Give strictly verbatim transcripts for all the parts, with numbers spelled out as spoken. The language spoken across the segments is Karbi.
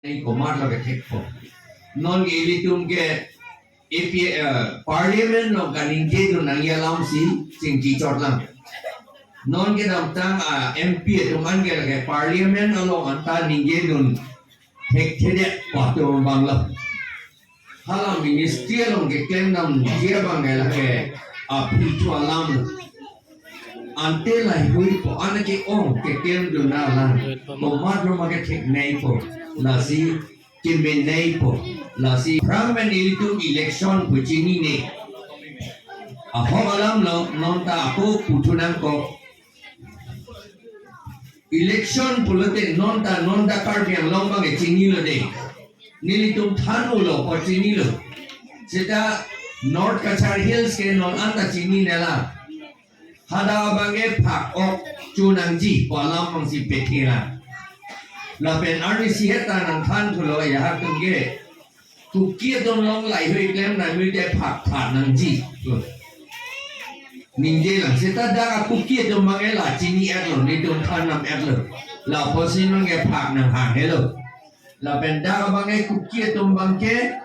Komat lo kethekpo. Non ilitum ke A P, eh, parliament along kaningjedun nangji alam si chingki chotlang. Non kedamtang a-M P atum an ke lake parliament along anta ningjedun thekthedet pu atum abang lo. Hala ministry along keklem damji abang ke lake aphi thu alam. Ante laheihui po, anke ong keklemdun alam. Komat roma kethekneipo. Lasi kemeneipo. Lasi aphrang pen ilitum election pu chinine. Ahok alam lo, non ta ako puthunangkok. Election pulote non ta, non ta Karbi Anglong abang ke chinilo de. Nelitum than-olo apot chinilo. Seta North Cachar Hills ke non anta chininela. Hadak abang ke phak-ok chonangji pu alam abang si pethela. Lapen arnisi het ta nangthanthulo, ya atum ke Kuki atum along laheihui klem nangji te phak phan nangji. Ningjelang seta dak a-Kuki atum abang ke la chini-etlo, nelitum than-nam-etlo. La apotsi non ke phak nanghang helo. Lapen dak abang ke Kuki atum abang ke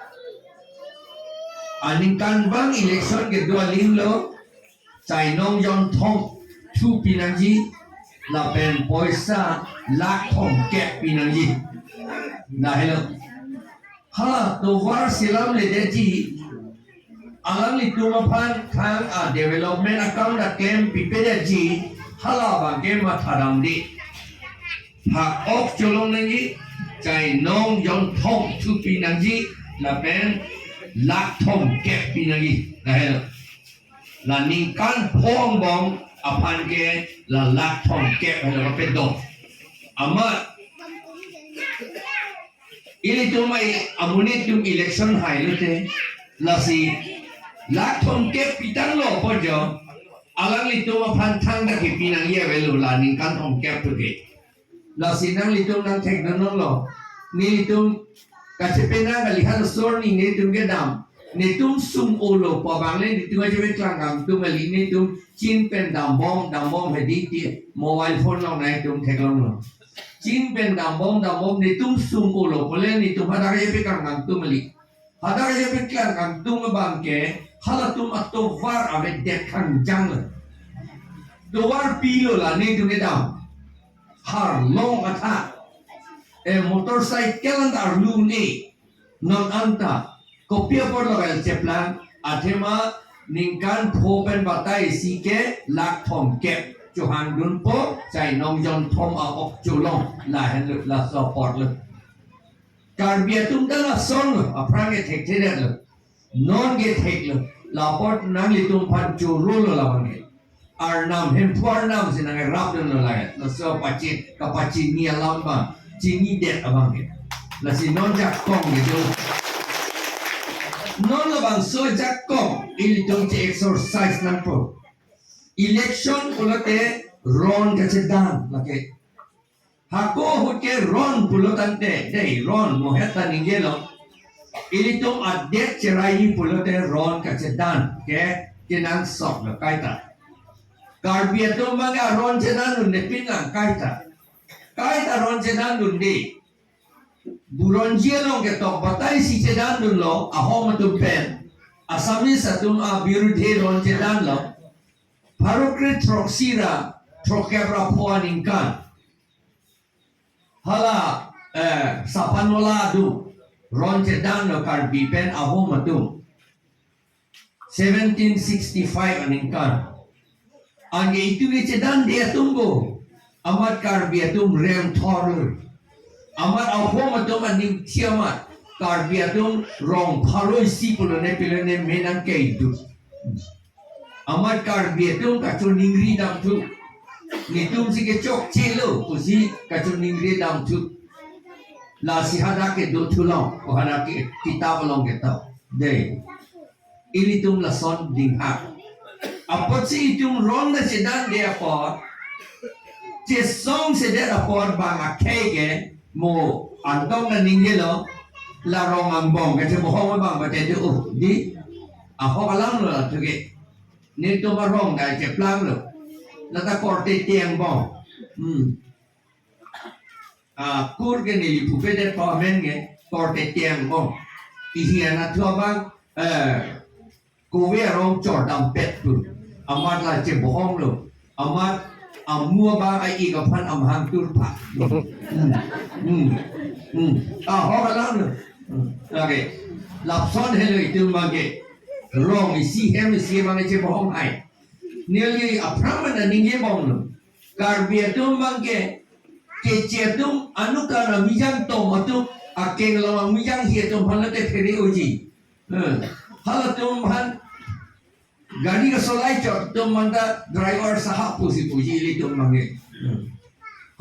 aningkanvang election kedo aling lo. Chainong jonthom thu pinangji, lapen poisa lakh thomkep pinangji. Lahelo. Hala tovar selamledetji, alanglitum aphan thang a-development account aklem pipedetji, hala abang ke mathadamde. Phak-ok cholong nangji, chainong jonthom thu pinangji, lapen lakh thomkep pinangji. Lahelo. La ningkan pho angbong aphan ke la lakh thomkep helo kapedok. Amat ilitum ai amonit atum election hailote, lasi lakh thomkep pitanglo pu jo, alanglitum aphan thangta kepinangji avelo la ningkan thomkep thu ke. Lasi nanglitum nangthekdunnon lo. Nelitum kachepenang kali, halaso arni nelitum kedam. Netum sung-olo pu abang le netum kachepeklang kangtung kali, netum chin pen dambom, dambom hedi ti mobile phone along nangtum theklonglo. Chin pen dambom, dambom netum sung-olo pu le netum hadak kachepeklang kangtung kali. Hadak kachepeklang kangtung abang ke halatum atovar avedet kangjang lo. Tovar pilo la netum kedam. Arlong atha. E motorcycle anta arlu ne. Non anta. Kopi apor lo kal cheplang. Athema ningkan pho pen batai isi ke lakh thomkep. Chohangdunpo, chainong jonthom a-ok cholong. Lahenlo, laso apor lo. Karbi atum ta lason lo, aphrang ke thekthedetlo. Non ke theklo. La apot nanglitum aphan chorolo labang ke. Arnam, Hemphu arnam si nangrapdunlo lake. Laso pachin, kapachini alam abang, chinidet abang ke. Lasi non jakong ke do. Non labangso jakong ilitum che-exercise nangpo. Election pulote ron kachedan lake. Hako ahut ke ron pulo tangte, dei ron mo het ta ningjelo. Ilitum adet cherai pulote ron kachedan ke kenangsot lo kaita. Karbi atum abang ke ron chedandunde pinlang kaita. Kaita ron chedandunde. Buronji along ketok batai si chedandunlo, ahom atum pen. Assamese atum abirudhe ron chedanlo. Pharo kre throksi ra, throkkep ra pho aningkan. Hala, eh, Sapan Wala adu, ron chedanlo Karbi pen ahom atum. Seventeen sixty-five aningkan. Anke itum kechedande atum bo. Amat Karbi atum rem thor. Amat ahom atum aning thi amat. Karbi atum rong pharo isi pulo ne pilo ne menang ke itum. Amat Karbi atum kachiningri damthu. Netum si kechokche lo pusi kachiningri damthu. Lasi hadak kedo thulong, ko hadak ke kitab along ketok. Dei. Ilitum lason dinghak. Apotsi itum ron ta chedande apot. Chesongsedet apot bang akhei ke mo antong na ningjelo. La rong angbong kachebohong abang bate do, uh, dei. Ahok alam lo la thu ke. Netum arong dai cheplanglo. Lata korte tiang bong. Hmm. akur ke neli pupedet pa amen ke, korte tiang mo. Isi anatthu abang, eh, kove arong chordam pet pu. Amat la chebohong lo. Amat amu abang ai ik aphan amahang tur pa. Hmm. Hmm. Hmm. Ah, ho kalang lo. Hmm. Okay. Lapuson helo itum abang ke. Rong isi hem isi abang chebohong hai. Neli aphrang mana ningje bom lo. Karbi atum abang ke, Keche atum, anut kan amijang tom atum, akeng long amijang hi atum aphan lote phere unji. Hmm. Halatum aphan gari kasolai chot atum manta driver sahab pusi puji ilitum abang ke. Hmm.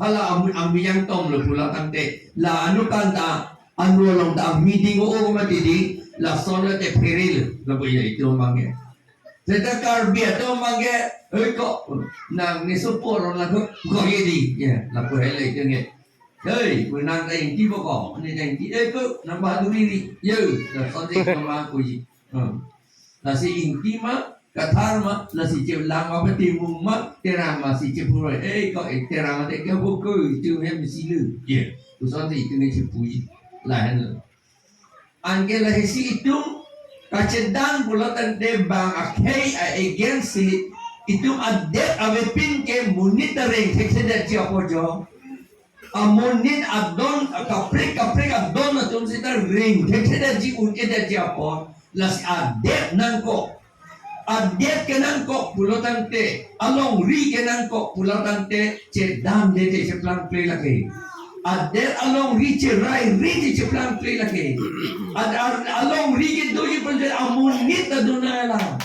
Hala am-, amijang tom lo pulo tangte, la anut kan ta, anu along ta meeting o o mati di, lason lote phere lo, lapu ya itum abang ke. Seta Karbi atum abang ke, "Oi ko, nang ne sopo ron la ko, ko ye di." Ya, lapu helo itum ke. "Hei, ko nang ta ingti bo ko, ne ta ingti, eh ko, nang bahaduri di." Yo, lason si kama ko ji. Hmm. Lasi ingti ma, kathar ma, lasi chelang ma, patimung ma, terang ma si chepu roi. "Eh ko, eh, terang ma te ke bo ko, itum hem si lo." Ya, lason si itum ne chepu ji. Lahenlo. Anke lahisi itum kachedang pulo tangte bang akhei a-against si itum adet avepin ke monit ta reng thekthedetji apot jo. Amonit adon, kaprek kaprek adon atum seta reng thekthedetji, un-edetji apot. Lasi adet nangkok. Adet kenangkok pulo tangte, alongri kenangkok pulo tangte, chedamde te cheplangple lake. Adet alongri cherai ri te cheplangple lake. Ad-, ad-, alongri kedoji pon te amonit ta dun nanglang.